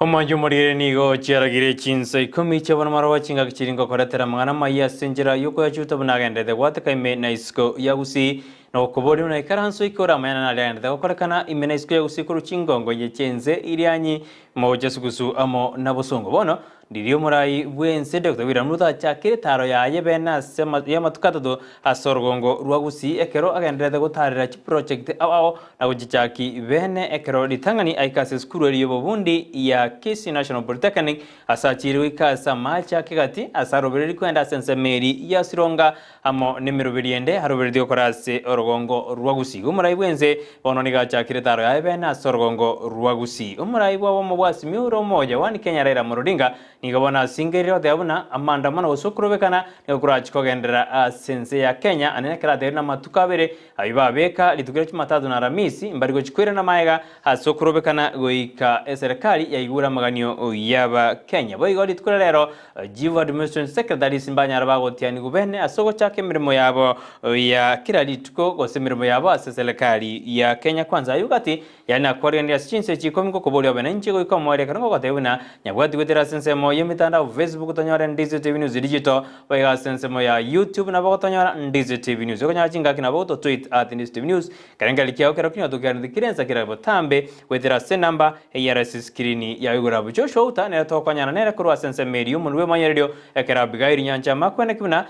Omwancho omorire nigo chiaragire chinsa ikomi chi'abonomaro chingaki chiria ngokoretera amang'ana amaya ase enchera y'okoyachuta buna agenderete gwateka ime na isiko ya Gusii na gokoboria buna ikaranso ike ore amanyane naria agenderete gokorekana ime na isiko ya Gusii korwa chingongo inye chi'ense Irianyi mogocha sugusu amo na bosongo. Bono Riria omorai bw'ense Doctor William Ruto achakire etaaro yaye bene ase y'amatuko atato ase orogongo rwa Gusii ekero agendererete gotaarera chiproject ao ao na gochichaki bene ekero ritang'ani aika ase esukuru eria y'obobundi ya Kisii National Polytechnic ase achiire goika ase amache ake gati ase arobereria kwenda ase ensemo eria ya Sironga amo nemeroberi ende aroberetie gokora ase orogongo rwa Gusii. Omorai bw'ense bono nigo achakire etaaro yaye bene ase orogongo rwa Gusii. Omorai bw'obomo bwa Azimio ore omoja one Kenya Raila Amolo Odinga nigo bono asingerire goteba buna amaandamano gose okorobekana nigo korachie kogenderera ase ense ya Kenya ande nekero atebirie namatuko abere ayio babeka rituko ria Jumatatu na Aramisi mbari gochia koirana magega ase okorobekana goika eserekari yaigure amaganio y'Abakenya. Boigo rituko ria rero Chief Administration Secretaries mbanyare bagotianigwa bene ase ogochaka emeremo yabo ya kera rituko gose emeremo yabo ase eserekari ya Kenya Kwanza. Ayio gati yari nakwarigania ase chinsa echi ikomi ngokoboria obe nainche goika omoerio ekero ngogotebia buna nyabwati goetera ase ensemo y'emitandao Facebook tonyore Ndizi TV News Digital boigo ase ensemo ya YouTube nabo gotonyora Ndizi TV News okonyora chingaki nabo goto tweet at Ndizi TV News Ekerengererio kiao kero kinyotokeraneti kire ensa kera botambe goetera ase enamba eyere ase esikirini yao igoro abwo. Joshua Uta nere togokonyana nere korwa ase ensemo eria y'omonwa bw'emanyererio ekero Abigaili nyancha amakwene ki buna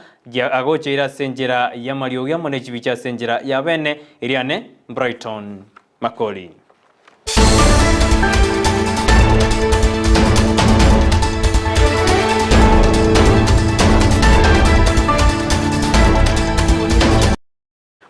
agocheire ase enchera y'amariogi amo ne chibicha ase enchera ya bene eria ane Brighton Makori.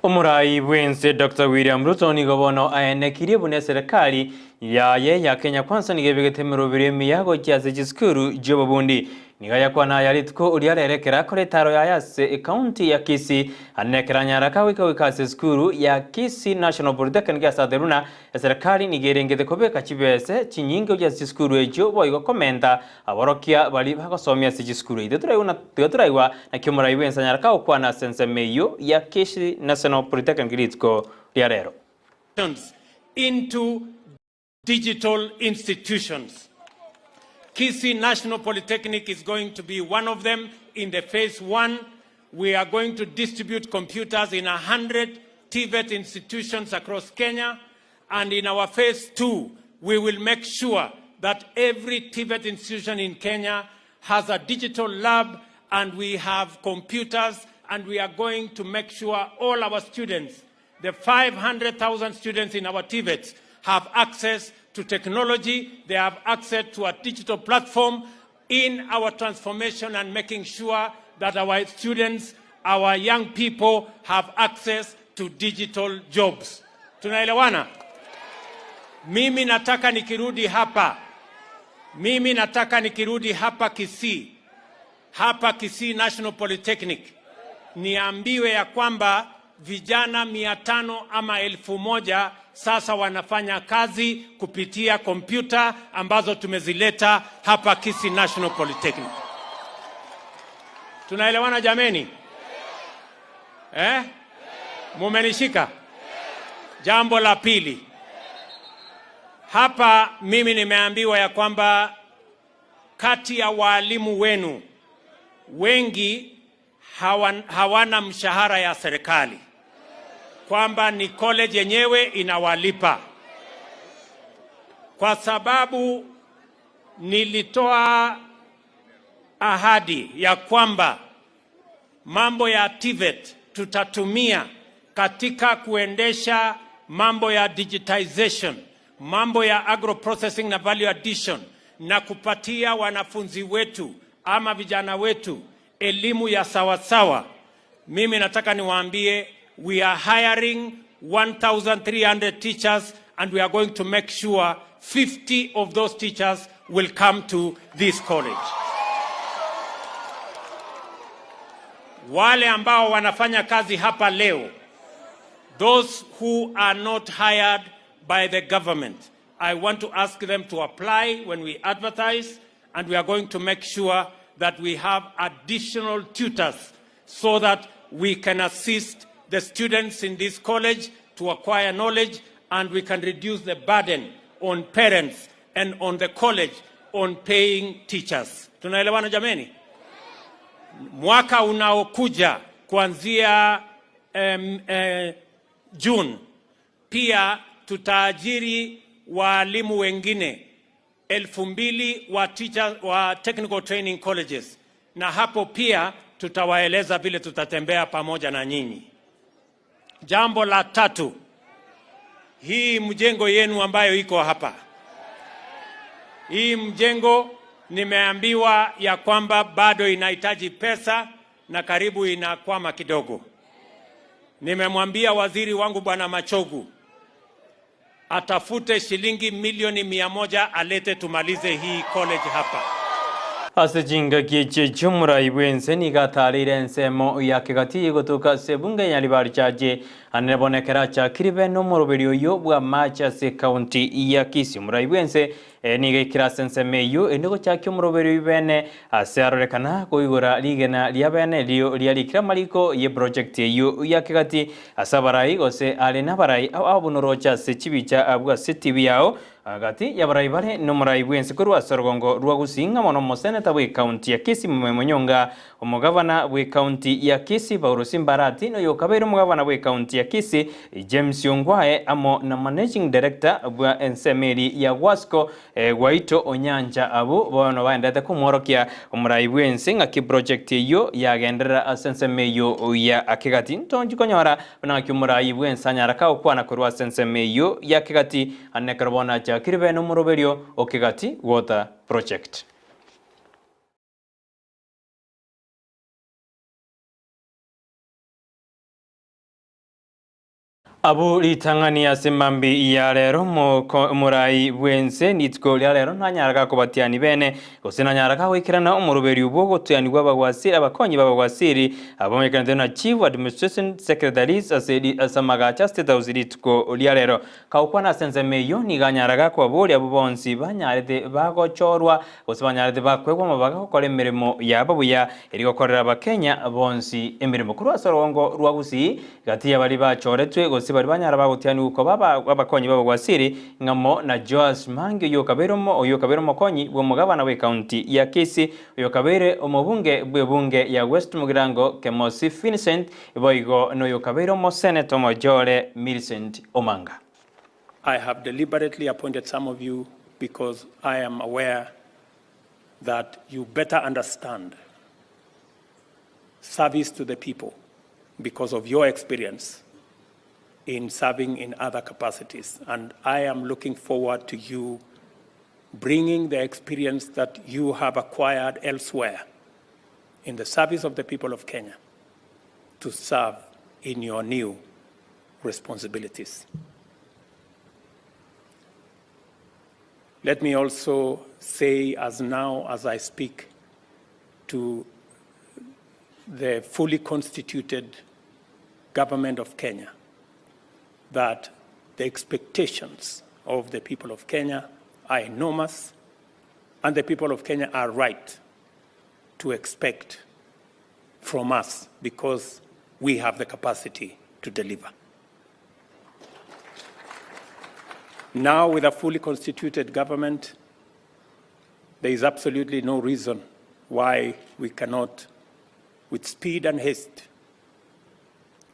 Omorai bw'ense Doctor William Ruto nigo bono aenekirie buna eserekari yaye ya Kenya Kwanza nigo ebegete emeroberi emiya gochia ase chisukuru chi'obobundi. Nigo ayakwana aya rituko ria rero ekero akora etaaro yaye ase ecounty ya Kisii ande nekero anyaraka goika goika ase esukuru ya Kisii National Polytechnic ase aterwe buna eserekari nigo erengete kobeka chibese chinyinge gochia ase chisukuru echio boigo komenta Aborokia baria bagosomia ase chisukuru eye tiga toraigwa naki omorai bw'ense anyare kagokwana ase ensemo eyio ya Kisii National Polytechnic rituko ria rero. Into digital institutions. Kisii National Polytechnic is going to be one of them in the phase one. We are going to distribute computers in 100 TVET institutions across Kenya. And in our phase two, we will make sure that every TVET institution in Kenya has a digital lab and we have computers and we are going to make sure all our students, the 500,000 students in our TVETs, have access to technology, they have access to a digital platform in our transformation and making sure that our students, our young people have access to digital jobs. Tunaelewana? Mimi nataka nikirudi hapa, mimi nataka nikirudi hapa Kisii, hapa Kisii National Polytechnic, niambiwe ya kwamba vijana 500 ama 1000 sasa wanafanya kazi kupitia kompyuta ambazo tumezileta hapa Kisii National Polytechnic. Tunaelewana jameni? Eh? Mumenishika? Jambo la pili, hapa mimi nimeambiwa ya kwamba kati ya waalimu wenu wengi hawana mshahara ya serikali, kwamba ni college yenyewe inawalipa. Kwa sababu nilitoa ahadi ya kwamba mambo ya TVET tutatumia katika kuendesha mambo ya digitization, mambo ya agro processing na value addition, na kupatia wanafunzi wetu ama vijana wetu elimu ya sawasawa. Mimi nataka niwaambie, we are hiring 1300 teachers and we are going to make sure 50 of those teachers will come to this college. Wale ambao wanafanya kazi hapa leo, those who are not hired by the government, I want to ask them to apply when we advertise, and we are going to make sure that we have additional tutors so that we can assist the students in this college to acquire knowledge and we can reduce the burden on parents and on the college on paying teachers. Tunaelewana jameni? Mwaka unaokuja kuanzia um, eh, June pia tutaajiri waalimu wengine 2000 wa teacher, wa technical training colleges, na hapo pia tutawaeleza vile tutatembea pamoja na nyinyi. Jambo la tatu, hii mjengo yenu ambayo iko hapa, hii mjengo nimeambiwa ya kwamba bado inahitaji pesa na karibu inakwama kidogo. Nimemwambia waziri wangu Bwana Machogu atafute shilingi milioni 100 alete tumalize hii college hapa. Ase chingaki echi chi'omorai bw'ense nigo atareire ensemo ya kegati egotoka ase ebunge ya Nyaribari Chache, ande bono ekero achakire bene omoroberio oyio bw'amache ase ekaunti ya Kisii. Omorai bw'ense nigo aikire ase ensemo eyio erinde gochakia omoroberio oyio bene ase arorekana koigora rigena ria bene erio riarikire amariko y'eproject eyio ya kegati ase abarai gose are nabarai abwo noroche ase chibicha abwo ase TV yao Gati y'abarai bare nomorai bw'ense korwa ase orogongo rwa Gusii ng'amo nomoseneta bw'ekaunti ya Kisii Mumai Munyonga, omogavana bw'ekaunti ya Kisii Paulo Simbarati, na oyokabeire omogavana bw'ekaunti ya Kisii James Ongwae amo na Managing Director bwa ensemo eri ya Gwasco Gwaito Onyancha abwo bono baenderete komworokia omorai bw'ense ng'aki project eyio yagenderera ase ensemo eyio ya Kegati. Ntonchi konyora buna ng'aki omorai bw'ense anyara kagokwana korwa ase ensemo eyio ya Kegati Ande ekero bono achakire bene omoroberio o Kegati Water Project. Abwo ritang'ani ase mambi ya rero omorai bw'ense rituko ria rero nanyara gakobatiani bene, gose nanyara gagoikerana omoroberio bw'ogotianigwa bw'abagwasiri abakonyi b'abagwasiri abamenyekanete na Chief Administration Secretaries ase ase amagacho a State House rituko ria rero. Kagokwana ase ensemo eyio, nigo anyaraga kobaboria abwo bonsi banyarete bagochorwa, gose banyarete bakoegwa amabaga gokora emeremo yabo buya, erio gokorera Abakenya bonsi emeremo. Korwa ase orogongo rwa Gusii, gati ya baria bachoretwe, gose baria banyara bagotianigwa koba abakonyi b'abagwasiri, ng'amo na Joash Mangi oyio okabeire oyio okabeire omokonyi bw'omogabana bw'ekaunti ya Kisii, oyo okabeire omobunge bw'ebunge ya West Mugirango Kemosi Vincent, Boigo noyokabeire omoseneta omojore Millicent Omanga. I have deliberately appointed some of you because I am aware that you better understand service to the people because of your experience in serving in other capacities. And I am looking forward to you bringing the experience that you have acquired elsewhere in the service of the people of Kenya to serve in your new responsibilities. Let me also say, as now as I speak to the fully constituted government of Kenya, that the expectations of the people of Kenya are enormous, and the people of Kenya are right to expect from us because we have the capacity to deliver. Now, with a fully constituted government, there is absolutely no reason why we cannot, with speed and haste,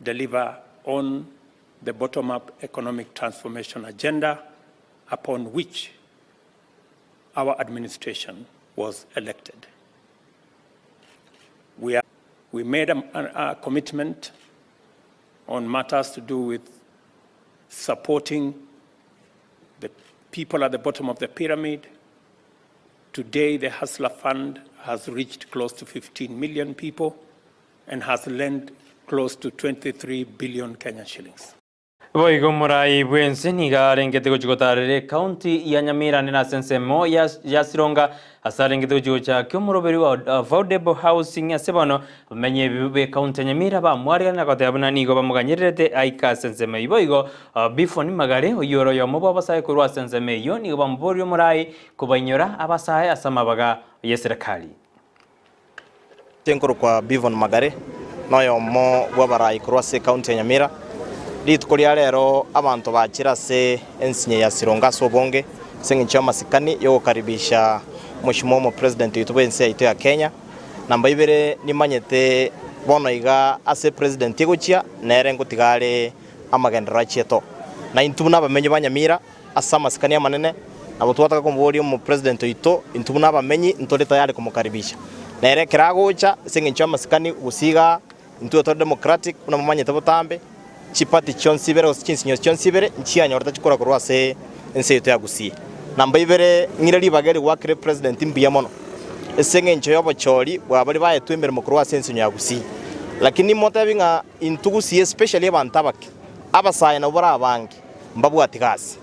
deliver on the bottom up economic transformation agenda upon which our administration was elected. We, are, we made a, a, a commitment on matters to do with supporting the people at the bottom of the pyramid. Today, the Hustler Fund has reached close to 15 million people and has lent close to 23 billion Kenyan shillings. Boigo omorai bw'ense nigo arengete gochia gotarera ekaunti ya Nyamira ande nase ensemo ya ya Sironga ase arengete gochia gochakia omoroberi wa Affordable Housing ase bono bamenye b'ekaunti ya Nyamira bamwarigania na goteba buna nigo bamoganyererete aike ase ensemo eyio. Boigo Bifoni Magare oyio ore oyomo bw'abasae korwa ase ensemo eyio nigo bamoborie omorai kobainyora abasae ase amabaga y'eserekari. Inche nkorokwa Bivon Magare, noyomo bw'abarai korwa ase ekaunti ya Nyamira. Rituko ria rero abanto bachire ase ensinyo ya Sironga ase obonge ase engencho y'amasikani y'ogokaribisha Omochimo omopresident oito bw'ense yaito ya Kenya. Namba ibere nimanyete bono iga ase epresident egochia nere ngotiga are amagenderero achieto. Na intwe buna abamenyi ba Nyamira ase amasikani amanene nabo twataka komoboria omopresident oito intwe buna abamenyi ntore tayari komokaribisha. Nere ekero agocha ase eng'encho y'amasikani gose igaa intwe tore democratic buna momanyete botambe, chiparty chionsi ibere gose chinsinyo chionsi ibere nchianyorete chikura korwa ase ense yaito ya Gusii. Namba ibere ng'ire ribaga eri goakera epresident mbuya mono ase eng'encho y'obochori bwa baria baetwe emeremo korwa ase ensinyo ya Gusii. Lakini motebi ng'a intwe Gusii especially abanto abake, abasae nabwo bare abange mbabwati gasi.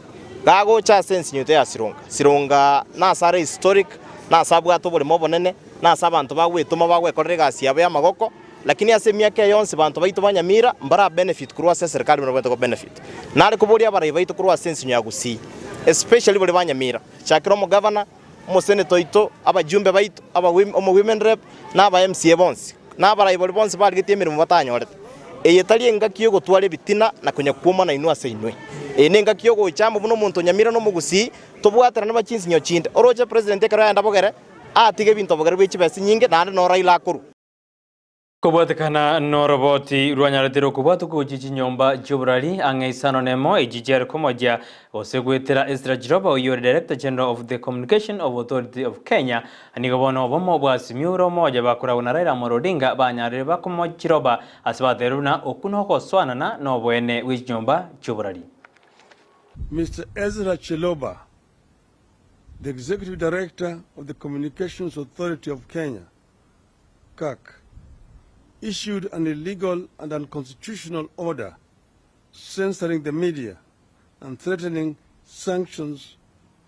Gagocha ase ensinyo yaito ya Sironga, Sironga nase are historic, nase abwate oboremo obonene, nase abanto bagwetoma bagwekorera egasi yabo y'amagoko, Lakini ase emiaka eye yonsi banto baito ba Nyamira mbara benefit korwa ase eserikali buna babwenerete ko benefit. Nare koboria abarai baito korwa ase ensinyo ya Gusii especially baria ba Nyamira, chakera omogavana, omosenator oito, abajumbe baito, aba omo women rep na aba MCA bonsi, na abarai baria bonsi barigetie emeremo batanyorete. Eye tari engaki yogotwara ebitina na konya kwomana inwe ase inwe. Eye nengaki yogocha amo buna omonto o Nyamira na omogusii tobwaterane ba chinsinyo chinde. Oroche president ekero aenda bogere atige ebinto bogere bwe chibesa chinyinge naende noo Raila akorwa. Kobwatekana noroboti rwanyaretire okobwatwa gochia chinyomba chi'oborari ang'e isano nemo echi chiare komochia gose goetera Ezra Chiroba oyio ore Director General of the Communication of Authority of Kenya nigo bono obomo bwa Simiyu ore omoja bakoragwa na Raila Amolo Odinga banyarire bakomoa Chiroba ase baterire buna okwo nogosoanana noboene bwe chinyomba chi'oborari. Mister Ezra Chiloba, the Executive Director of the Communications Authority of Kenya, CAK, issued an illegal and unconstitutional order censoring the media and threatening sanctions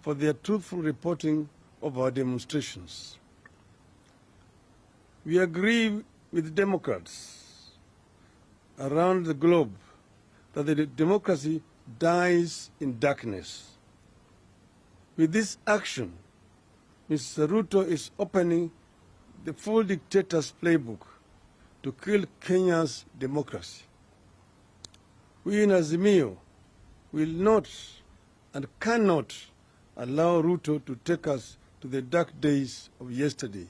for their truthful reporting of our demonstrations. We agree with Democrats around the globe that the democracy dies in darkness. With this action, Mr. Ruto is opening the full dictator's playbook to kill Kenya's democracy. We in Azimio will not and cannot allow Ruto to take us to the dark days of yesterday.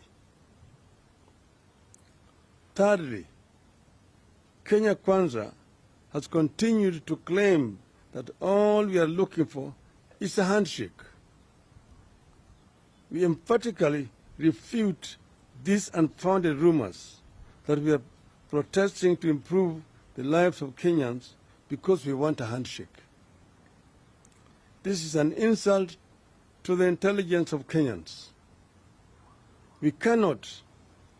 Thirdly, Kenya Kwanza has continued to claim that all we are looking for is a handshake. We emphatically refute these unfounded rumors that we are protesting to improve the lives of Kenyans because we want a handshake. This is an insult to the intelligence of Kenyans. We cannot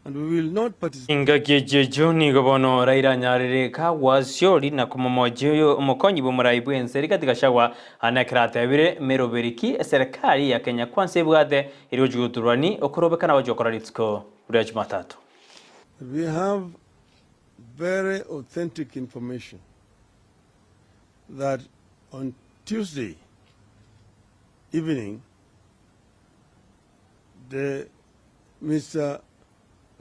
and we will not participate. Engaki echio nigo bono Raila anyarire kagwasiori na komomochia oyo omokonyi bw'omorai bw'ense Rigathi Gachagua ane ekero atebire meroberi ki eserekari ya Kenya Kwanza ebwate eri gochia goturwani okorobekana gochia gokora rituko ria Jumatatu. We have very authentic information that on Tuesday evening the Mr.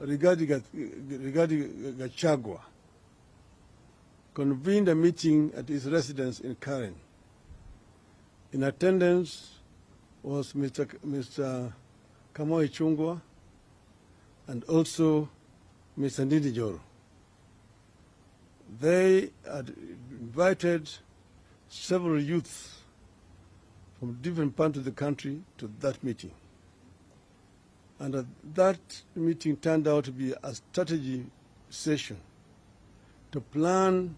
Rigathi Rigathi Gachagua convened a meeting at his residence in Karen. In attendance was Mr. Mr. Kamau Ichung'wah and also Mr. Ndindi Nyoro. They had invited several youths from different parts of the country to that meeting. And that meeting turned out to be a strategy session to plan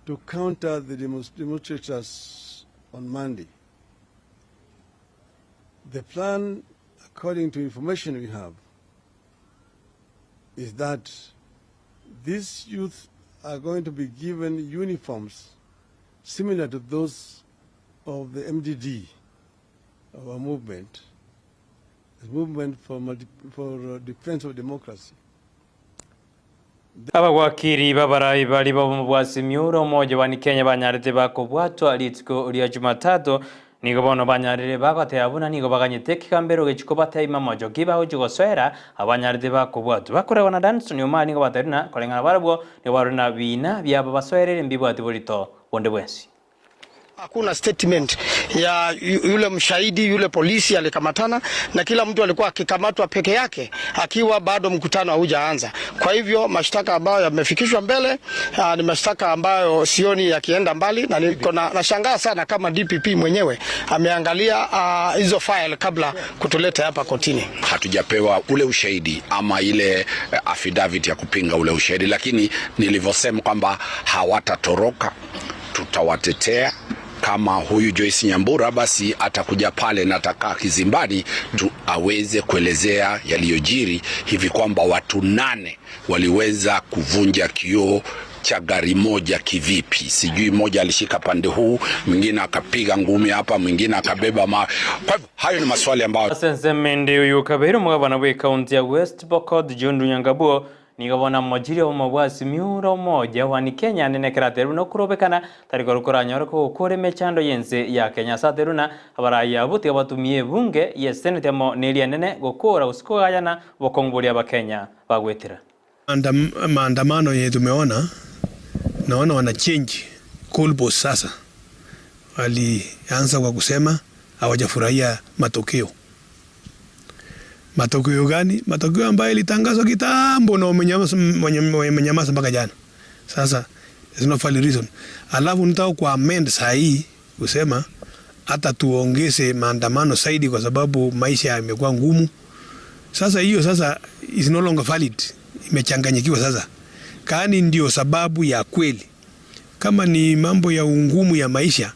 to counter the demonstrators on Monday. The plan, according to information we have, is that these youth are going to be given uniforms similar to those of the MDD, our movement, the movement for, for defense of democracy. Abagwakiri b'abarai bari b'obomo bwa Simiyu Omoja One Kenya banyarete bakobwatwa rituko ria Jumatatu nigo bono banyarire bagoteba buna nigo baganyete ekegambero gechiko batebi mamocho ki bagochi gosoera abanyarete bakobwatwa bakoregwa na Danson Omari nigo batebire na koreng'ana barabwo nigo barore na bina biabo basoerere mbibwati borito bonde bwensi. Hakuna statement ya yule mshahidi yule polisi alikamatana, na kila mtu alikuwa akikamatwa peke yake akiwa bado mkutano haujaanza. Kwa hivyo mashtaka ambayo yamefikishwa mbele ni mashtaka ambayo sioni yakienda mbali, na niko na nashangaa sana kama DPP mwenyewe ameangalia hizo file kabla kutuleta hapa kotini. Hatujapewa ule ushahidi ama ile affidavit ya kupinga ule ushahidi, lakini nilivyosema kwamba hawatatoroka, tutawatetea. Kama huyu Joyce Nyambura basi atakuja pale na atakaa kizimbani tu aweze kuelezea yaliyojiri hivi kwamba watu 8 waliweza kuvunja kioo cha gari moja kivipi? Sijui mmoja alishika pande huu, mwingine akapiga ngumi hapa, mwingine akabeba mawe. Kwa hivyo hayo ni maswali ambayo Asensemende uyu kabere omogabana bwe ekaunti ya West Pokot John Runyangabuo nigo bono amojiri obomo bwa Azimio la Umoja One Kenya nene ekeraterwe na okorobekana tari korwa koranyore kogokora emechando y'ense ya Kenya ase aterwe na abarai abwo tiga batumie ebunge ye Senate amo na eria enene gokora gose kogayana obokong'u boria abakenya bagwetera. Maandamano yenye tumeona, naona wana change goalpost sasa. Walianza kwa kusema hawajafurahia matokeo. Matokeo gani? Matokeo ambayo ilitangazwa kitambo na wamenyamaza mpaka jana. Sasa there's no valid reason. Alafu nitaka ku amend saa hii kusema hata tuongeze maandamano zaidi kwa sababu maisha yamekuwa ngumu. Sasa hiyo sasa is no longer valid. Imechanganyikiwa sasa. Kani ndio sababu ya kweli. Kama ni mambo ya ungumu ya maisha,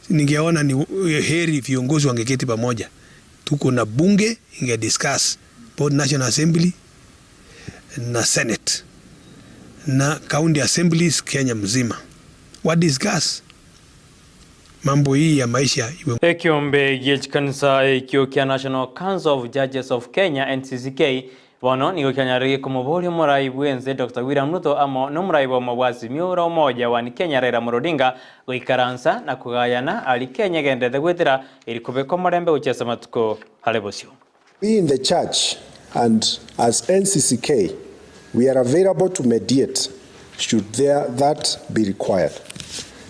ningeona ni heri viongozi wangeketi pamoja. Tuko na bunge inge discuss both National Assembly na Senate na county assemblies Kenya mzima. Wa discuss mambo hii ya maisha iwe. Ekiombe gie chikanisa ekio kia National Council of Judges of Kenya NCCK bono nigo kianyarire komoboria omorai bwense Dr. William Ruto amo nomorai bw'omo bwa Azimio la Umoja One Kenya Raila Amolo Odinga goikaransa na kogayana ari Kenya egenderete gwetera eri kobeka omorembe gochia ase amatuko are bosio. We in the church and as NCCK, we are available to mediate should there that be required.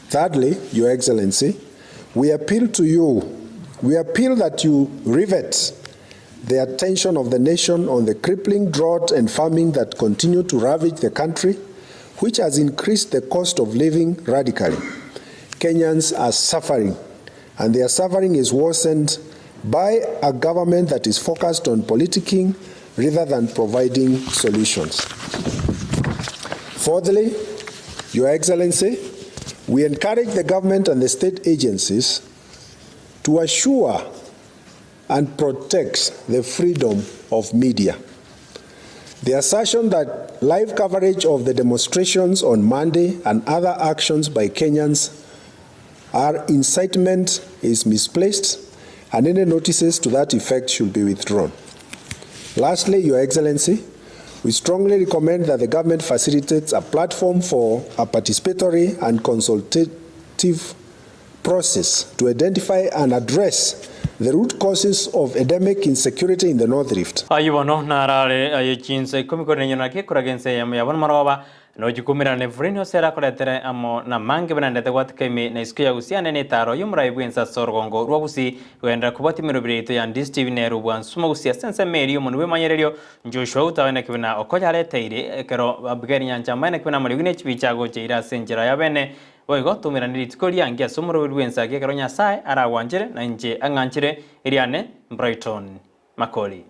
Thirdly, Your Excellency, we appeal to you, we appeal that you rivet the attention of the nation on the crippling drought and famine that continue to ravage the country, which has increased the cost of living radically. Kenyans are suffering, and their suffering is worsened by a government that is focused on politicking rather than providing solutions. Fourthly, Your Excellency, we encourage the government and the state agencies to assure and protect the freedom of media. The assertion that live coverage of the demonstrations on Monday and other actions by Kenyans are incitement is misplaced, and any notices to that effect should be withdrawn. Lastly, Your Excellency, we strongly recommend that the government facilitates a platform for a participatory and consultative process to identify and address the root causes of endemic insecurity in the North Rift. Ayio bono narare aye chinsa ikomi korende nyona naki ekoraga ense eyemo yabo nomoroba nochikumerana Evelyn ase erakoretere amo namange buna ndete gwatika ime na isiko ya Gusii ane netaro y'omorai bw'ense ase orogongo rwa Gusii goenderera kobwatia emeroberi yaito ya Ndisi TV nere obwansuma Gusii ase ensemo eria y'omonwe bw'emanyererio Joshua Utawe naki buna okoyareteire ekero Abigail Nyancha amaene naki buna amariogi ne chibicha agocheire ase enchera ya bene Boigo toumerane rituko riange ase omoroberi bw'ense ake ekero Nyasae aragwanchere na inche ang'anchere, eriane Brighton Makori.